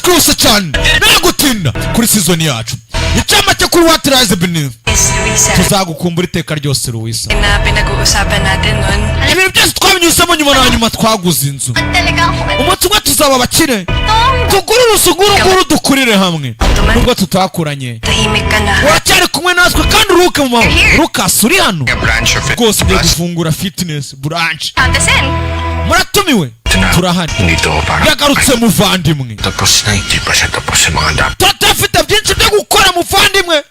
Twihuse cyane, nta gutinda kuri season yacu, icamake kuri What Lies Beneath. Miss Luisa, Tuzagukumbura iteka ryose, Luisa. Na pinag-uusapan natin nun. Ibintu byose twabinyuzemo, nyuma na nyuma twaguze inzu. Talaga ako. Umunsi umwe tuzaba abakire, tugure uruzu nguru, dukurire hamwe nubwo tutakuranye. Tahimik ka na. Uracyari kumwe natwe kandi uruhuke mu mahoro. Lucas, uri hano? A branch of it. Rwose ugiye gufungura fitness branch. Count us in. Muratumiwe, turahari. Nandito ako para Yagarutse, muvandimwe. Tapos na hindi pa siya tapos sa mga dapat. Turacyafite byinshi byo gukora, muvandimwe,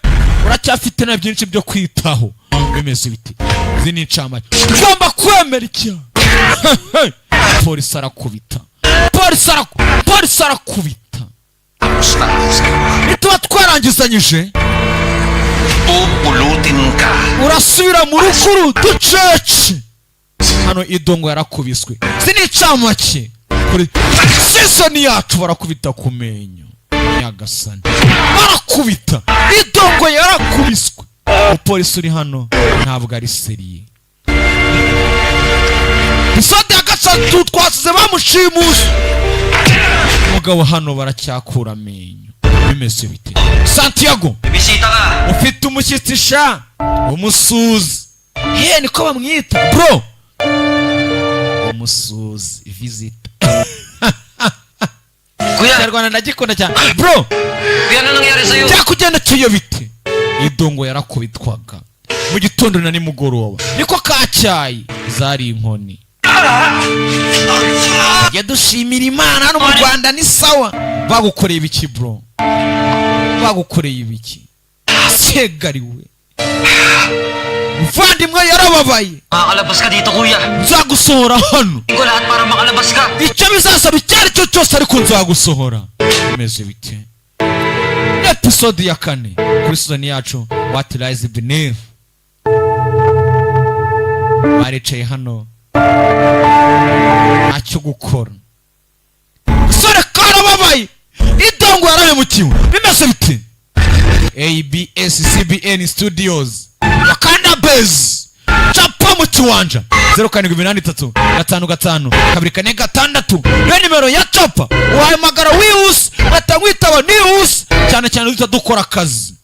uracyafite na byinshi byo kwitaho. Bimeze biti? Izi ni incamake. Ugomba kwemera icyaha. Polisi arakubita, polisi arakubita. Tapos na. Nituba twarangizanyije, Pupulutin ka. urasubira mu rukuru ducece. Hano idongo yarakubiswe. Izi ni incamake kuri season yacu. Barakubita ku menyo, nyagasani, barakubita. Idongo yarakubiswe. Umupolisi uri hano ntabwo ari sérieux. Episode ya gatatu twasize bamushimuse umugabo. Hano baracyakura amenyo. Bimeze bite, Santiago? Bisita ka! Ufite umushyitsi sha, umusuzi he, niko bamwita bro, umusuzi, visitor. Kuya! Ikinyarwanda ndagikunda cyane, bro. Kuya, ano nangyari sa'yo? Byakugendekeye bite? Idongo yarakubitwaga mu gitondo na nimugoroba, niko kacyayi, zari inkoni. Jya dushimira Imana, hano mu Rwanda ni sawa. Bagukoreye ibiki, bro? Bagukoreye ibiki? Segariwe, muvandimwe, yarababaye. Makakalabas ka dito, kuya. Nzagusohora hano. Ko lahat para makalabas ka. Icyo bizasaba icyo ari cyo cyose, ariko nzagusohora. Bimeze bite? Episode ya kane kuri season yacu, What Lies Beneath. Baricaye hano, ntacyo gukora. Gasore karababaye, idongo yarahemukiwe. Bimeze bite? ABS CBN Studios, Wakanda Base, capa mu kiwanja, 0783552456 niyo nimero ya capa. Wahamagara wihuse, ugahita witaba nihuse cyane cyane, duhita dukora akazi.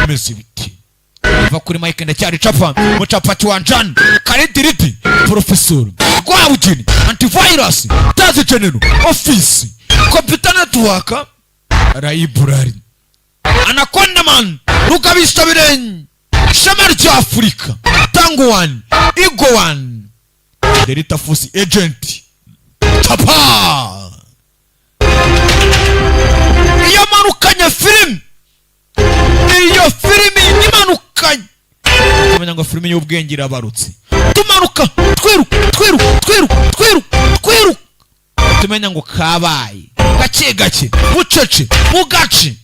Bimeze biti? Va kuri mike, ndacyari capa mucapa kiwanjani, karidiridi, porofesori Rwabugeni, antivirus tazi, general office, computer network, library, anaconda man, rugabisha birenge, ishema rya Afurika, tango one, ego one, Delta Force agent tapa. Iyo manukanye filimi, iyo filimi imanukanye, tumenya ngo filimi y'ubwenge irabarutse. Tumanuka twiruka, twiruka, twiruka, twiruka, twiruka, tumenya ngo kabaye. Gake gake, bucece, mu gace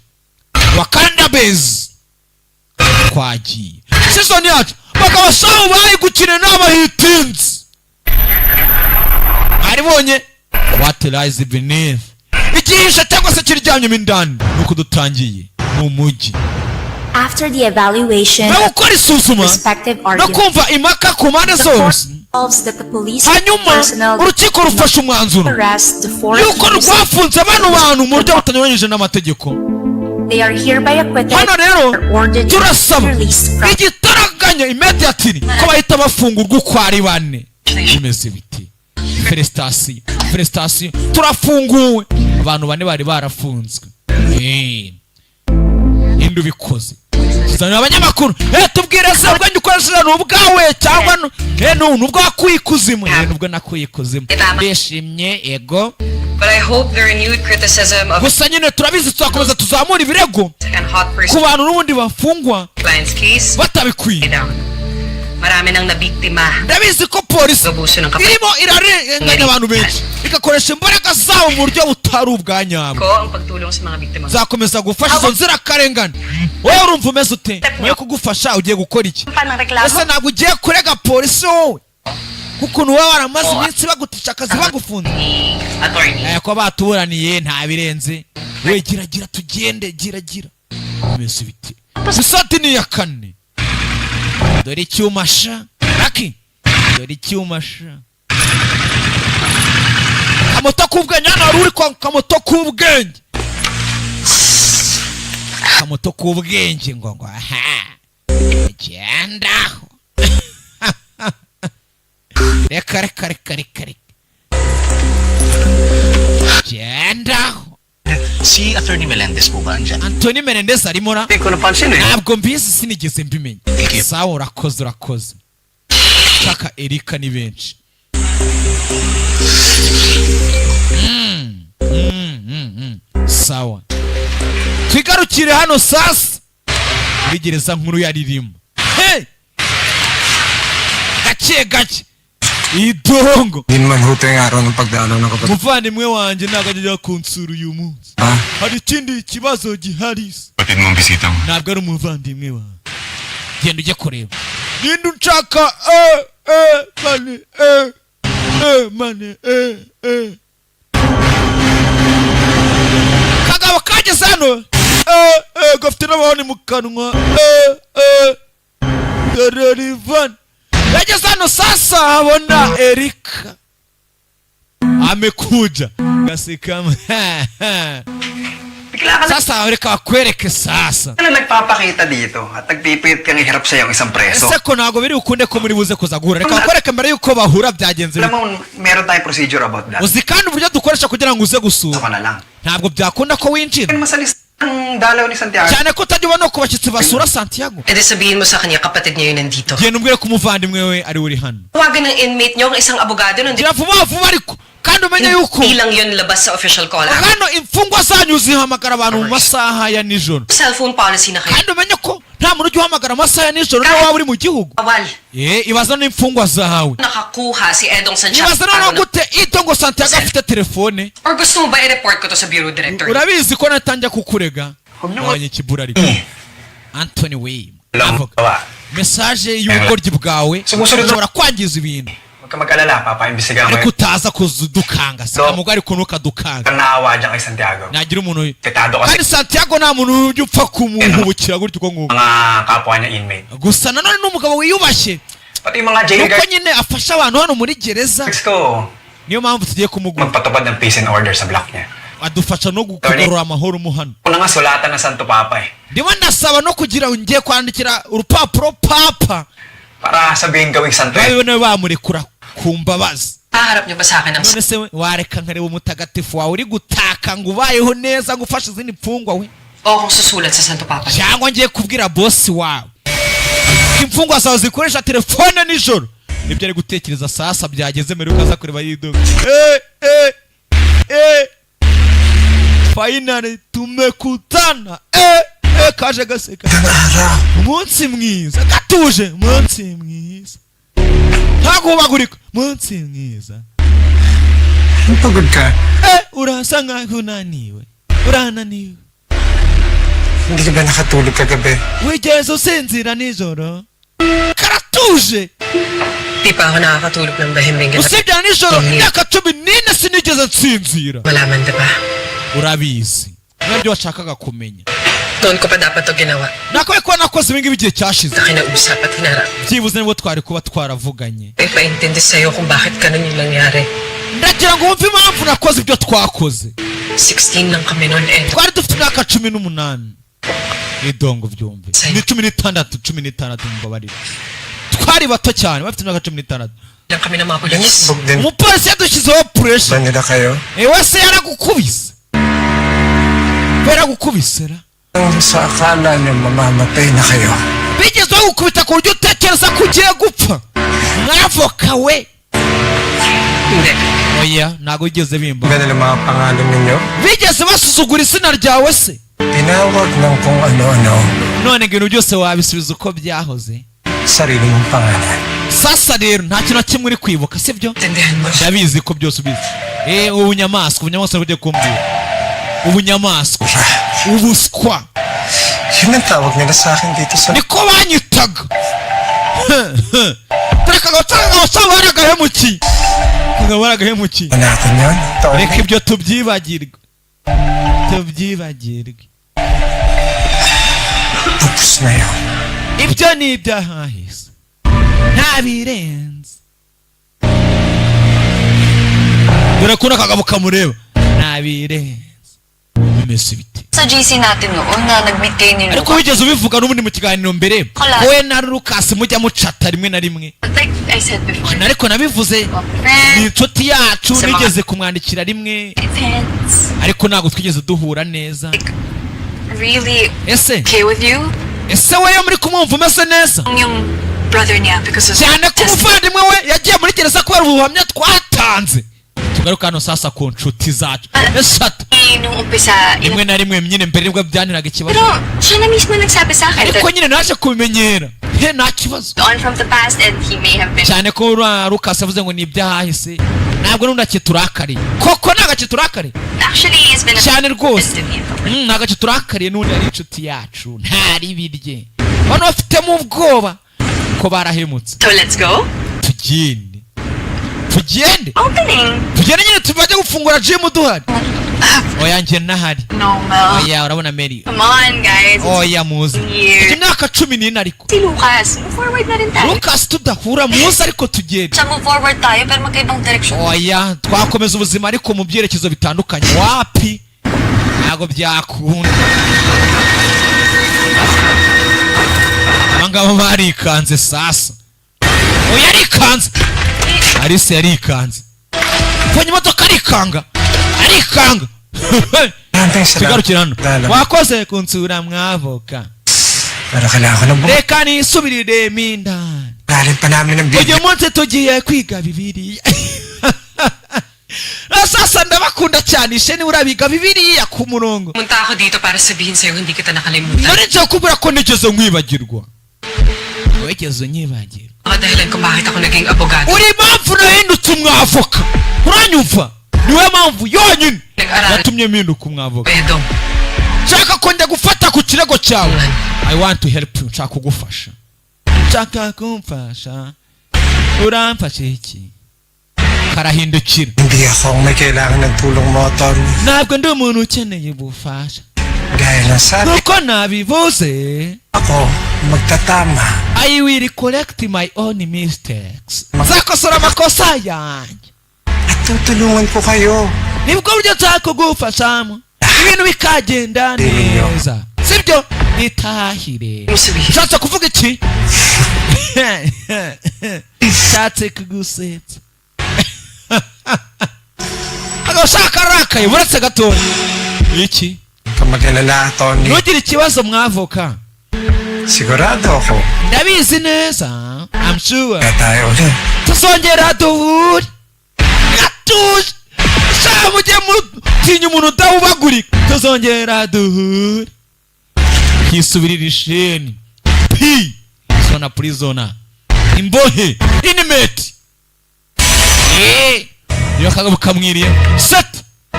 Wakanda base. Twagiye season yacu, bakaba samu bayigukina n'abahitinzi mwaribonye. What Lies Beneath, igihisha cyangwa se kiryamyemo indani, nuko dutangiye mu mujyi. After the evaluation No gukora isuzuma respective no arguments, kumva impaka ku mpande the court zose, resolves that the police hanyuma personnel urukiko rufashe umwanzuro arrest the four yuko accused. rwafunze bano bantu mu buryo butanyuranyije n'amategeko. They are hereby acquitted Hano rero or ordered turasaba released from igitaraganya, immediately, ko bahita bafungurwa uko ari bane. Bimeze biti? Félicitations, félicitations, turafunguwe. Abantu bane bari barafunzwe. Ninde ubikoze? Tuzanira abanyamakuru. Tubwire se, ubwenge ukoresheje ni ubwawe cyangwa ni ubwo wakuye ikuzimu? Nubwo nakuye ikuzimu, ndishimye ego. But I hope the renewed criticism of Gusa nyine turabizi, tuzakomeza tuzamura ibirego and hot ku pursuit bantu n'ubundi bafungwa client's case batabikwiye. down. Marami nang nabiktima. Ndabizi ko polisi Abuso ng kapatid irimo irarenganya abantu benshi, igakoresha imbaraga zabo mu buryo butari ubwa nyabwo. ko ang pagtulong sa mga biktima. Nzakomeza gufasha izo nzirakarengane. Wowe urumva umeze ute nyuma yo kugufasha? Ugiye gukora iki? Pa ng reklamo. Ese ntabwo ugiye kurega polisi wowe, kukuntu wowe waramaze iminsi bagutisha akazi, bagufunze? Ni attorney. Ko batuburaniye, nta birenze. We gira gira tugende, gira gira. Bimeze biti? Isati ni iya kane. Dore icyuma sha Raki, dore icyuma sha, kamoto k'ubwenge. Hano hari uri kwa kamoto k'ubwenge. Akamoto k'ubwenge ngo aha gendaho. Reka, reka, reka, reka, reka, gendaho. Si Attorney Melendez po ba andyan? Anthony Menendez arimo ra? Hindi ko napansin eh. Ntabwo mbizi, sinigeze mbimenya. Thank you. Sawa, urakoze, urakoze. Shaka Erika ni benshi. Sawa, twigarukire hano sasa muri gereza nkuru ya ririmo. Hey! Gake gake idongo. Hindi naman ho ito yung araw ng pagdalaw ng kapatid. Umuvandimwe wanjye ntabwo ajya kunsura uyu munsi. Ha? Hari ikindi kibazo gihari se? Kapatid mong bisita mo. Ntabwo ari umuvandimwe wawe. Genda ujye kureba ninde unshaka. Eh eh mane, eh eh mane, eh eh. Kagabo kageze hano, eh eh, gafite n'amahoni mu kanwa. Eh eh, dore Rivan yageze hano sasa, abona Erika amekuja gasikama. Bigla ka Sasa reka bakwereke sasa. na nagpapakita dito at nagpipilit kang iharap sa'yo ang isang preso. Ese ko ntabwo biri bukunde ko muri buze kuza guhura? Reka bakwereke mbere yuko bahura byagenze Alam bite. mo, meron tayong procedure about that. Uzi kandi uburyo dukoresha kugira ngo uze gusura. Ka na lang. Ntabwo byakunda ko winjira. Ano masalis ang dalaw ni Santiago? Cyane ko utajya ubona ku bashyitsi basura Santiago. E di sabihin mo sa kanya, kapatid niya yun nandito. Genda umbwire ko umuvandimwe we ari we uri hano. Tawagan ng inmate niyo ang isang abogado nandito. Gira vuba vuba ariko, kandi umenye yuko Hindi lang yun labas sa official call. hano imfungwa zanyu zihamagara abantu mu masaha ya nijoro. Cellphone policy na kayo. Kandi umenye ko nta muntu ujya uhamagara amasaha ya nijoro niyo waba uri mu gihugu. Bawal. Eh, ibaza n'imfungwa zawe. Nakakuha si Edong Santiago. Ibaza noneho gute Idongo Santiago afite telefone. Or gusto mo ba i-report ko to sa bureau director? Urabizi ko natangiye kukurega. Huwag niyo- Wabonye ikibura ariko Anthony Wayne Alam mo avuga ba? message y'ubugoryi bwawe Sumusunod na- ushobora kwangiza ibintu. Huwag ka mag-alala, papaimbestigahan ko Ariko utaza kudukanga sigamubwo, ariko ntukadukanga. yun. Naawa dyan kay Santiago. Nagira umuntu. Tetado kasi Kandi Santiago nta muntu ujya upfa kumuhubukira gutyo uko nguko. mga kapwa niya inmate. Gusa nanone ni umugabo wiyubashye. Pati yung mga jail Nuko guards nyine afasha abantu hano muri gereza, ko, niyo mpamvu tugiye kumugura. magpatupad ng peace and order sa block niya. Adufasha no kugarura amahoro mo hano. Una nga sulatan ng Santo Papa eh. Ndimo ndasaba no kugira ngo ngiye kwandikira urupapuro papa. Para sabihin gawing santo eh. Babe bamurekura ku mbabazi. Haharap niyo ba sa akin ang None se wareka nkareba umutagatifu wawe uri gutaka ngo ubayeho neza, ngo ufashe izindi mfungwa we? O kung susulat sa Santo Papa? Cyangwa ngiye kubwira bosi wawe ko imfungwa zawe zikoresha telefone nijoro? Nibyo ari gutekereza sasa. Byageze mbere yuko aza kureba yiduka. Eh eh eh, finally tumekutana. Eh eh, kaje gaseka. Umunsi mwiza, gatuje, umunsi mwiza, nta guhubagurika, umunsi mwiza. Pagod ka. Eh, urasa nkaho unaniwe, urananiwe. Hindi ka ba nakatulog kagabi? Wigeze usinzira nijoro? Karatuje. Di pa ako nakakatulog ng bahimbing. Usibye na nijoro, imyaka 14 sinigeze nsinzira. Malaman, di ba? Urabizi nabyo washakaga kumenya. Noon ko pa dapat to ginawa. Nakabaye kuba nakoze ibingibi igihe cyashize. Na kinausap at hinarap. Byibuze nibwo twari kuba twaravuganye. Eh, paintindi sa'yo kung bakit ganun yung nangyari. Ndagira ngo wumve impamvu nakoze ibyo twakoze. 16 lang kami noon, Ed. Twari dufite imyaka 18, idongo byumve, ni 16, 16, mumbabarire. Twari bato cyane, bafite imyaka 16. Lang kami ng mga pulis. Bug din Umupolisi yadushyizeho pressure. ba nila kayo? Ewe se yaragukubise, yaragukubise ra? Ang sa akala niyo mamamatay na kayo. Bigeze bagukubita ku buryo utekereza ko ugiye gupfa, mwavoka we? Hindi. Oya, ntabwo bigeze bimba. Ba nila mga pangalan ninyo? Bigeze basuzugura izina ryawe se? Tinawag ng kung ano-ano. None ngo ibintu byose wabisubiza uko byahoze? Sarili mong pangalan. Sasa rero nta kintu na kimwe uri kwibuka, sibyo? Intindihan mo. Ndabizi ko byose ubizi. Eh, ubunyamaswa, ubunyamaswa, ugiye kumbwira ubunyamaswa, ubuswa. Yun ang tawag nila sa akin dito sa. Niko banyitaga. Dore kagabo, kagabo saba baragahemukiye, kagabo baragahemukiye. Natin yun. Tawag Reka ibyo tubyibagirwe, tubyibagirwe. Tapos na yun. Ibyo ni ibyahahise, nta birenze. Dore ko n'akagabo kamureba, nta birenze. Bimeze bite? Sa GC natin noon na nag-meet kayo ni Ariko Lucas. wigeze ubivuga n'ubundi mu kiganiro mbere, Hola. wowe na Lucas mujya mucata rimwe na rimwe. Like I said before, Ariko nabivuze, ni inshuti yacu, nigeze kumwandikira rimwe, Depends. ariko ntabwo twigeze duhura neza. Really Ese okay with you? Ese weyo muri kumwumva umeze neza? Yung brother niya because of Cyane ko umuvandimwe we yagiye muri gereza kubera ubuhamya twatanze. Tugaruka hano sasa ku nshuti zacu eshatu. Nung umpisa, Rimwe na rimwe nyine mbere nibwo byaniraga ikibazo. Pero siya na mismo nagsabi sa akin Ariko that nyine naje kubimenyera he, nta kibazo. on from the past and he may have been Cyane ko Lucas yavuze ngo ni ibyahahise, ntabwo n'undi akiturakariye koko, ntabwo akiturakariye. Actually, he's been a Cyane rwose. to me. Ntabwo akiturakariye, n'undi ari inshuti yacu, ntari birye bano bafitemo ubwoba ko barahemutse. So let's go. Tugende, tugende. Opening. Tugende nyine, tubajye gufungura gym duhari. Oya, njye nahari. No, Mel. Oya, urabona Mary. Come on, guys. It's Oya, muze. years. Imyaka 14 ariko. Si Lucas, move forward na rin tayo. Lucas tudahura, muze ariko tugende. Siya, move forward tayo pero magkaibang direction. Oya, twakomeza ubuzima ariko mu byerekezo bitandukanye. Wapi, ntabwo byakunda. Aba ngaba barikanze sasa. Oya, arikanze, Alice yarikanze, mbonye imodoka arikanga, arikanga. Maraming salamat. Tugarukira hano. Dala. Wakoze kunsura mwavoka. Pero kailangan ko ng Reka nisubiriremo indani. Galing pa namin ng Uyu video. Munsi tugiye kwiga Bibiliya. Na sasa ndabakunda cyane, isheni urabiga Bibiliya ku murongo. Pumunta ako dito para sabihin sa'yo hindi kita nakalimutan. Nari ngiye kubura ko nigeze nkwibagirwa, wigeze unyibagirwa? Mga dahilan kung bakit ako naging abogado. Uri impamvu nahindutse umwavoka, uranyumva? Niwe mpamvu yonyine yatumye mpinduka umwavoka. Pedong. Nshaka kongera gufata ku kirego cyawe. I want to help you. Nshaka kugufasha, nshaka kumfasha. Uramfasha iki? Karahindukira. Hindi ako ang may kailangan ng tulong mo, Tony. Ntabwo ndi umuntu ukeneye ubufasha. Gaya ng sabi, Nkuko nabivuze, ako magtatama. I will correct my own mistakes. Nzakosora amakosa yanjye. At tutulungan ko kayo. Nibwo buryo nshaka kugufashamo ibintu bikagenda neza, sibyo? Itahire. Nshatse kuvuga iki? Nshatse kugusetsa. Agashaka arakaye, buretse gatoya iki. Huwag ka mag-alala, Tony. Ntugire ikibazo mwavoka. Sigurado ako. Ndabizi neza, I'm sure. Kaya tayo ulit. Tuzongera duhure gatuje. Sha, mujye mutinya umuntu udahubagurika. Tuzongera duhure. Hisubirira isheni p zona prisoner, imbohe, inmate. Eh, iyo kagabo kamwiriye Set.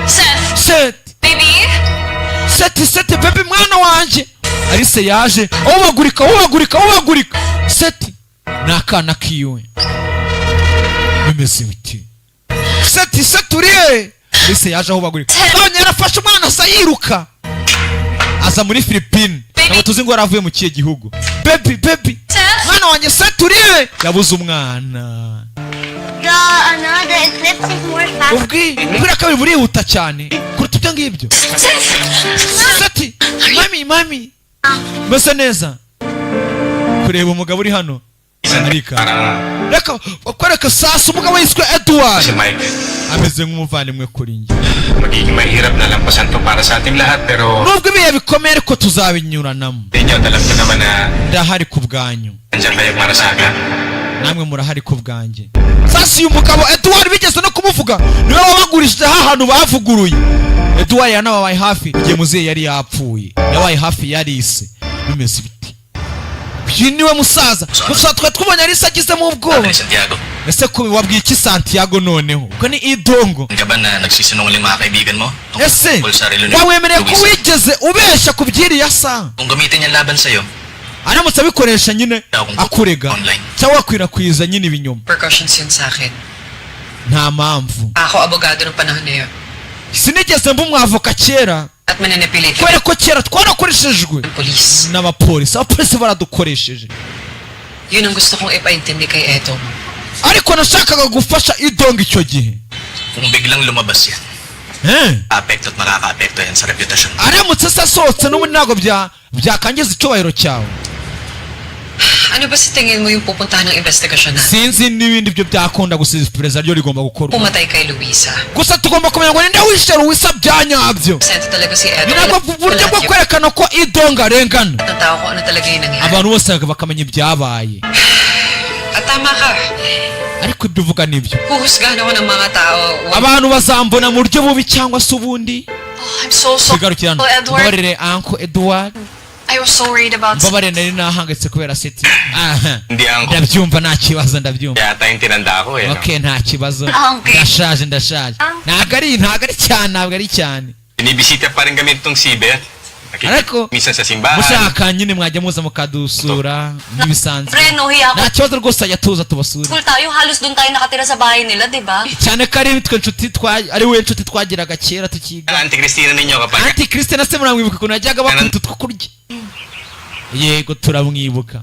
Seth! Set. Baby! Seti, Seti, baby, mwana wanjye. Alice yaje awubagurika, awubagurika, awubagurika. Seti ni akana kiwe. Bimeze biti? Seti, Seti, uriye? Alice yaje ahubagurika, none yarafashe umwana asa yiruka aza muri Filipine. Ntabwo tuzi ngo yaravuye mu kihe gihugu. Baby, baby, mwana wanjye Seti, uriye? Yabuze umwana. The, ano, the eclipse is more fast. Ubwi kubera kabiri burihuta cyane kuruta ibyo ngibyo. Seti, mami, mami, meze neza. Kureba umugabo uri hano arika, reka bakwereka sasa umugabo yiswe Edward. Si Mike, ameze nk'umuvandimwe kuri njye. Magiging mahirap na lampasan to para sa ating lahat pero Nubwo ibihe bikomeye ariko tuzabinyuranamo. Ninyo, alam ko naman na Ndahari ku bwanyu. Nandiyan kayo para sa akin. Namwe murahari ku bwanjye. Sasa uyu mugabo Edward bigeze no kumuvuga, niwe wabagurishije ha hantu bavuguruye. Edward yanababaye hafi igihe muzehe yari yapfuye, yabaye hafi yarise. Bimeze biti? Uyu niwe musaza gusa twe twubonye Alice agizemo ubwoba. Santiago, Ese ko wabwiye iki Santiago noneho ko ni idongo? Ka ba na nagsisinungaling mga kaibigan mo? Ese Tungkol sa relo ni wawemereye ko Luisa? wigeze ubeshya ku by'iriya saha? Kung gamitin niya laban sa'yo, Aramutse abikoresha nyine akurega cyangwa akwirakwiza nyine ibinyoma. Repercussions yun sa akin. Nta mpamvu. Ako abogado ng panahon na yun. Sinigeze mba umwavoka kera. At mananipulate Kubera ko kera twarakoreshejwe n'abapolisi, abapolisi baradukoresheje. Yun ang gusto kong ipaintindi kay Eto. Ariko nashakaga gufasha idongo icyo gihe. Kung biglang lumabas yan, Eh? Apekto at makakaapekto yan sa reputasyon. Aramutse se asohotse n'ubundi ntabwo byakangiza icyubahiro cyawe. Ano ba sa tingin mo yung pupuntahan ng investigasyon natin? Sinzi n'ibindi byo byakunda, gusa iperereza ryo rigomba gukorwa. Pumatay kay Luisa. Gusa tugomba kumenya ngo ninde wishe Luisa bya nyabyo. Sento talaga si Edo. Ni nabwo buryo bwo kwerekana ko Idonga arengana. Ng tao kung ano talaga yung nangyari. Abantu bose bakamenya ibyabaye. At tama ka. Ariko ibyo uvuga nibyo. Huhusgahan ako ng mga tao. Abantu bazambona mu buryo bubi cyangwa se ubundi. Oh, I'm so sorry, Tugarukira hano. Edward. Mbabarire, Uncle Edward. I was so worried about Mbabarire, nari nahangayitse kubera Seti. Aha. Hindi, uncle. Ndabyumva, nta kibazo, ndabyumva. Yata yung tinanda ko eh. No? Okay, nta kibazo. Okay. Ndashaje, ndashaje. Ntabwo ari cyane, ntabwo ari cyane. Binibisita pa rin kami itong si Beth. Ariko Minsan sa simbahan. mushaka nyine mwajya muza mukadusura nk'ibisanzwe. Pre, no, hiya ako. Nta kibazo rwose, ajya tuza tubasure. School tayo, halos doon tayo nakatira sa bahay nila, di ba? Cyane ko ari twe nshuti twa ari we nshuti twagiraga kera tukiga. Auntie Christina ninyo kapag Auntie Christina se muramwibuka ukuntu yajyaga bakubita utwo kurya? Yego, turamwibuka.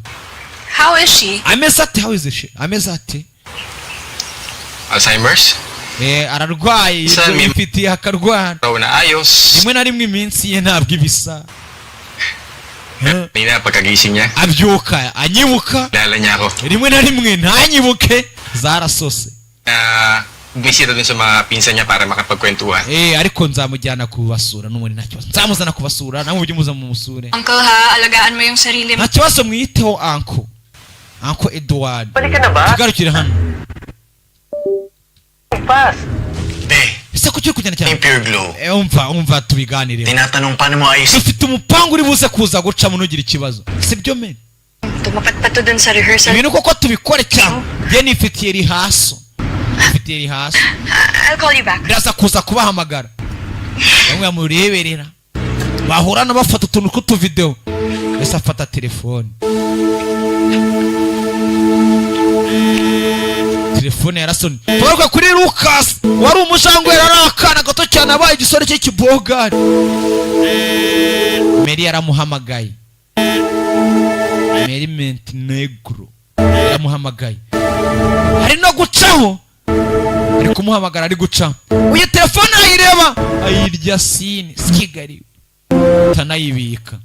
How is she? Ameze ate? How is she? Ameze ate? Alzheimer's. Eh, ararwaye. Sa Ibyo yifitiye akarwara. Raw na ayos. Rimwe na rimwe iminsi ye ntabwo ibisa. Eh, Nina pagkagising niya, abyuka anyibuka, lala niya ako. rimwe na rimwe ntanyibuke, zarasose. Na bumisita dun sa mga pinsan niya para makapagkwentuhan. Eh, ariko nzamujyana kubasura n'ubundi, nta kibazo, nzamuzana kubasura, namwe mujye muza mumusure. Uncle ha, alagaan mo yung sarili mo. Nta kibazo, mwiteho uncle, Uncle Edward. Tugarukire hano. Be, Ese kuki uri kugenda cyane? yung Pure Glow. Eh, umva, umva, tubiganireho. Tinatanong paano mo ayos. Dufite umupangu uri buze kuza gucamo, ntugire ikibazo, sibyo men? Tumapat pa to dun sa rehearsal. Ibintu koko tubikore cyangwa njye nifitiye rihaso, nifitiye rihaso. I'll call you back. Ndaza kuza kubahamagara. Bamwe bamureberera bahura bafata utuntu tw'utuvidewo, ese afata telefone, telefone yarasoni. Tugaruka kuri Lucas wari umujangwe, yari akana gato cyane, abaye igisore cy'ikibogari. Mary yaramuhamagaye, Mary Montenegro yaramuhamagaye, hari no gucaho, ari kumuhamagara, ari guca uyu telefone ayireba ayirya sini si Kigali utanayibika.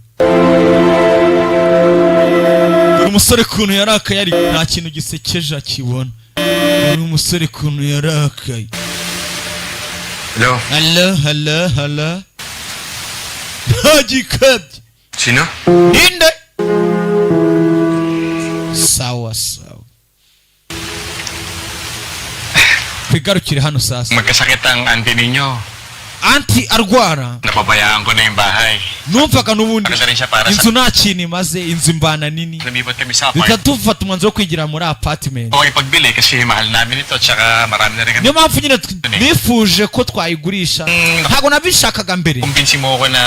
Dore umusore ukuntu yarakaye, ariko nta kintu gisekeje akibona. Dore umusore ukuntu yarakaye. Hello? Hello, hello, hello, nta gikabye. Sino? Ninde? Sawa sawa, twigarukire hano sasa. Magkasakit ang auntie ninyo. Auntie arwara. Napabayaan ko na yung bahay. Numvaga n'ubundi Maganda rin siya para sa inzu nta kintu imaze, inzu imbana nini. Lumipat kami sa Duhita apart. dufata umwanzuro wo kwigira muri apartment. Okay pagbili kasi mahal namin ito tsaka marami na rin kami. Niyo mpamvu nyine nifuje ko twayigurisha, ntabwo nabishakaga mbere. Kumbinsi mo ako na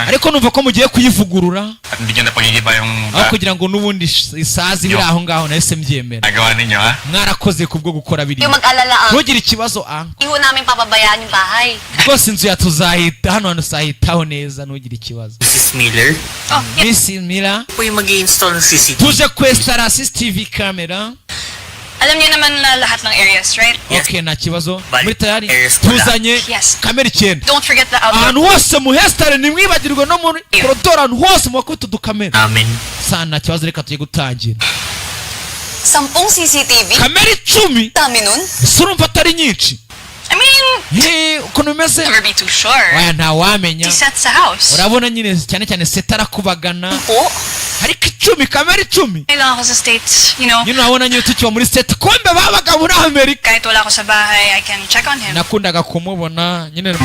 Ariko numva ko mugiye kuyivugurura, at hindi nyo na paghihiba yung aho kugira ngo n'ubundi isazi biri aho ngaho, nahise mbyemera. nagawa ninyo ha? Mwarakoze kubwo gukora biriya. Yung mag-alala ang Ntugire ikibazo, uncle. hindi ho namin papabayaan yung bahay. Rwose inzu ya tuzahita hano hantu tuzahitaho neza, ntugire ikibazo. Mrs. Miller, Oh, yeah. Miss Mira, po yung mag install ng CCTV. tuje kwesitara CCTV camera. Alam niyo naman na lahat ng areas, right? Yes. Okay, nta kibazo. Bali, Muri tayari. areas ko lahat. Tuzanye Yes. kamera 9. Don't forget the outdoor. Ahantu hose muhesitare, ntimwibagirwe no muri korodoro, ahantu hose mubakubita udukamera. Amin. Sa nta kibazo, reka tujye gutangira. 10 CCTV? Kamera 10. Dami nun? Ese urumva atari nyinshi? I mean, He, ukuntu bimeze. never be too sure. Waya, ntawamenya. He sets the house. Urabona nyine cyane cyane Seta arakubagana. Po? Ariko 10, kamera 10. Kailangan ko sa States. Nyine urabona nyine tukiba muri States, kumbe babaga muri Amerika. Kahit wala ako sa bahay, I can check on him. Nakundaga kumubona nyine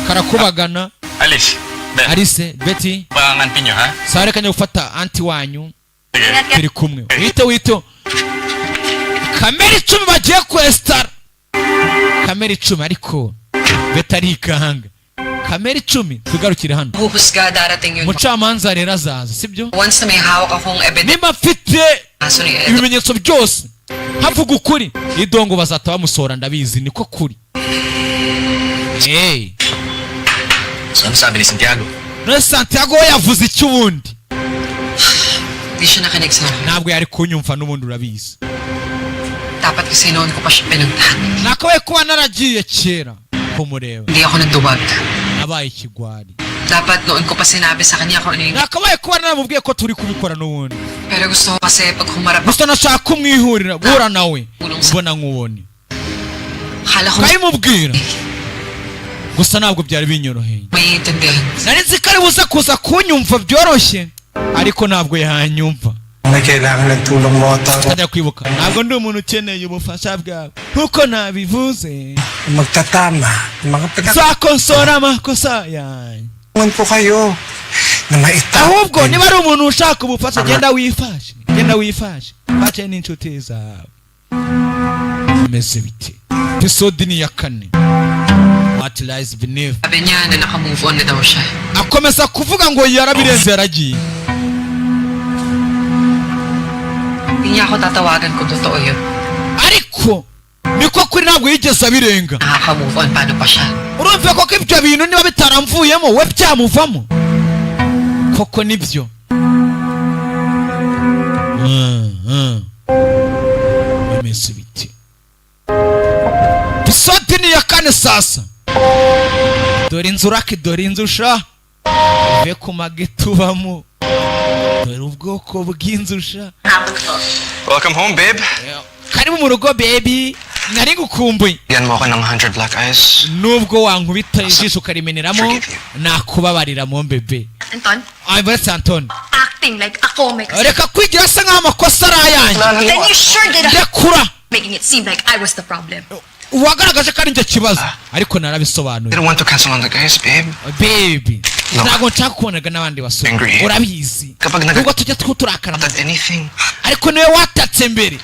karakubagana. Alice, Beth, Alice, Betty. ba ang auntie nyo ha? Sawa, reka njya gufata auntie wanyu. Sige. Ingat ka. Turi kumwe, wite wite. Kamera 10 bagiye kwesitara, kamera 10, ariko Betty arikanga kamera 10. Tugarukire hano. Huhusga, darating yun. Umucamanza rero azaza, sibyo? Once na may hawak akong ebidensya Nimba mfite ni Edo, ibimenyetso byose, havuga ukuri, idongo bazahita bamusohora, ndabizi niko kuri. Hey. So ano sabi ni Santiago? None Santiago we yavuze iki ubundi? Hindi siya nakinig sa akin. Ntabwo yari kunyumva n'ubundi, urabizi. Dapat kasi noon ko pa siya pinuntahan. Nakabaye kuba naragiye kera. Kumureba. Hindi ako nagduwag. Nabaye ikigwari. Dapat noon ko pa sinabi sa kanya kung ano yung. Nakabaye kuba naramubwiye ko turi kubikora n'ubundi. Pero gusto ko kasi pag humarap Gusa nashaka kumwihurira, guhura nawe mbona nkubone. Akala ko Nkabimubwira, gusa ntabwo byari binyoroheye. maiintindihan. Nari nzi ko ari buze kuza kunyumva byoroshye, ariko ntabwo yanyumva. May kailangan ng tulong mo, Tony. Ajya kwibuka, ntabwo ndi umuntu ukeneye ubufasha bwawe nkuko nabivuze. Magtatama ng mga pagkakataon Nzakosora amakosa yanjye. ko kayo na maitap. Ahubwo niba ari umuntu ushaka ubufasha, genda wifashe, genda wifashe, fashe n'inshuti zawe. Bimeze bite? Episode ni iya kane, What Lies Beneath. Sabi niya na naka-move on na daw siya. Akomeza kuvuga ngo yarabirenze, yaragiye. Hindi niya ako tatawagan kung totoo yun. Ariko niko kuri, ntabwo yigeze abirenga. Nakaka-move on, paano pa siya? Urumva koko ibyo bintu niba bitaramvuyemo, we byamuvamo koko? Nibyo. Bimeze biti? Episode ni iya kane. Sasa dore inzu raki, dore inzu sha, uve ku mage tubamo, dore ubwoko bw'inzu sha. Welcome home, babe. Karibu mu rugo, baby, nari ngukumbuye. Bigyan mo ako ng 100 black eyes. Nubwo wankubita ijisho ukarimeneramo, Forgive you. nakubabarira mo, bebe. Anton? Ay, buretse Antoni. Acting like ako may Reka kwigira asa nk'aho amakosa ari ayanjye. Then you sure did Rekura. making it seem like I was the problem. Wagaragaje ko ari njye kibazo, ariko narabisobanuye. Didn't want to cancel on the guys, babe. Baby, No. ntabwo nshaka kubonaga n'abandi basore. Angry. Urabizi, Kapag nubwo tujya turakara, Not anything. ariko niwe watatse mbere,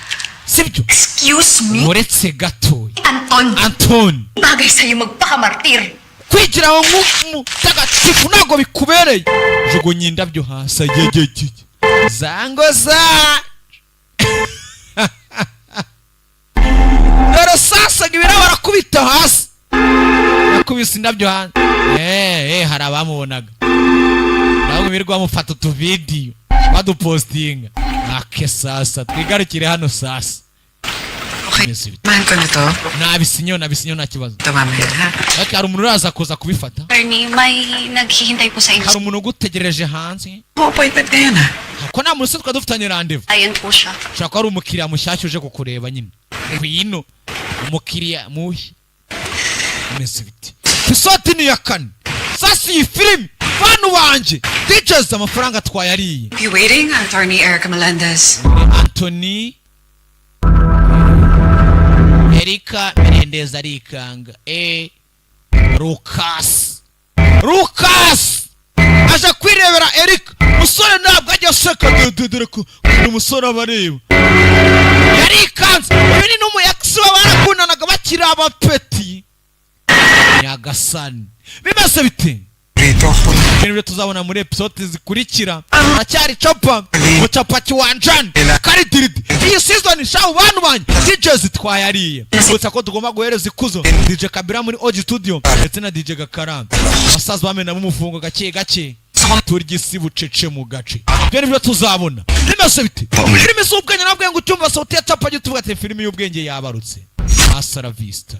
sibyo? Excuse me? Uretse gatoya. Anton, Antoni, bagay sa'yo magpakamartir. Kwigira ngo nk'umutagatifu ntabwo bikubereye. Jugunya indabyo hasi, agegegege zango za dore sasa ngo ibirabo arakubita hasi, yakubise indabyo hasi. Hari abamubonaga nabo birirwa bamufata utuvidiyo badupostinga ake. Sasa twigarukire hano sasa. Okay. Bimeze bite? Mahal ko na to. Nabisinyeho, nabisinyeho, nta kibazo. Ito mamaya, ha? Ariko hari umuntu uraza kuza kubifata. Ernie, may naghihintay po sa inyo. Hari umuntu ugutegereje hanze. Oh, appointment ngayon, ha? Ko nta muntu usanzwe dufitanye rendez-vous. Ayun po siya. Ushobora kuba ari umukiriya mushyashya uje kukureba nyine. Ngwino, umukiriya mushya. Bimeze biti? Episode ni iya kane. Sasa iyi filimi, bantu banjye, DJs, amafaranga twayariye. Be waiting, Attorney Erica Melendez. Ni Anthony Erika Melendez arikanga e Lucas. Lucas aje kwirebera Erika. Musore ntabwo ajya aseka. Dore dore ko ukuntu umusore aba areba, yarikanze. Uyu ni n'umu ex we, barakundanaga bakiri abapeti. Nyagasani, bimeze bite? Rito ko Ibintu byo tuzabona muri episode zikurikira. Aracyari Capa mucapa kiwanjani karidiridi. Iyi season shahu, bantu banjye, DJs, twayariye. Gusa ko tugomba guhereza ikuzo DJ Kabira muri OG Studio ndetse na DJ Gakaramba, abasaza bamenamo umufungo gake gake, turya isi bucece mu gace. Ibyo nibyo tuzabona. Bimeze bite? Filimi z'ubwenge, nabwo ngo ucyumva sauti ya Capa, jya tuvuga ati filimi y'ubwenge yabarutse. Hasta la vista.